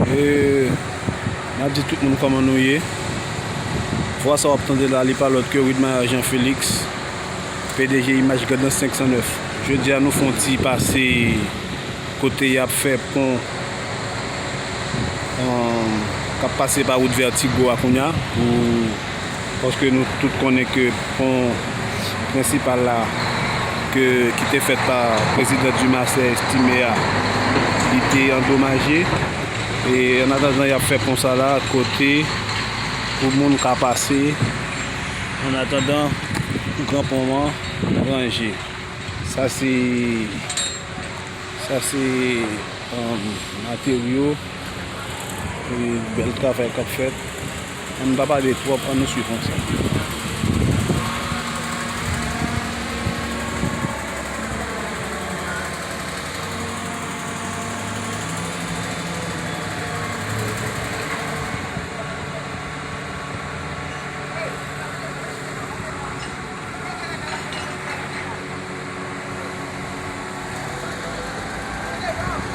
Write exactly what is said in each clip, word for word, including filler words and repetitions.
E, n ap di tout moun kòman nou ye. Vwa sa w ap tande la, li pa lòt ke Widmar Jean Félix, P D G Imaj Grandans senk san nèf. Jodi a, nou fè yon ti pase kote y ap fè pon, um, k ap pase pa wout Vètigo a kounye a, pou, paske nou tout konnen ke pon prensipal la, ke, ki te fèt pa prezidan Dumarsais Estimé a, li te andomaje. E an atandan y ap fè pon sa la, kote pou moun ka pase, an atandan pou gran pon an ranje. Sa se, sa se, um, materyo, e bèl travay k ap fèt. Ann pa pale twòp, ann nou swiv ansanm.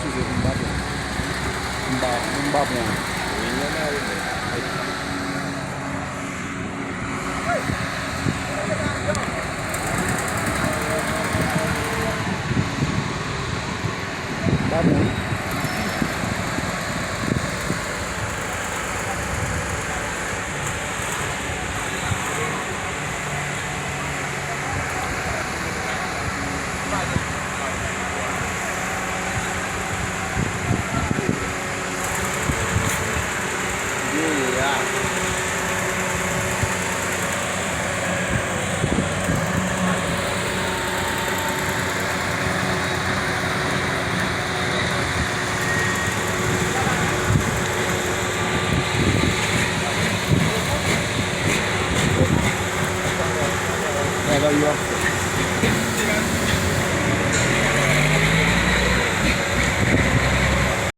Eskize m, m pa pran. M pa, m pa pran. M pa pran. Travay yo ap fè.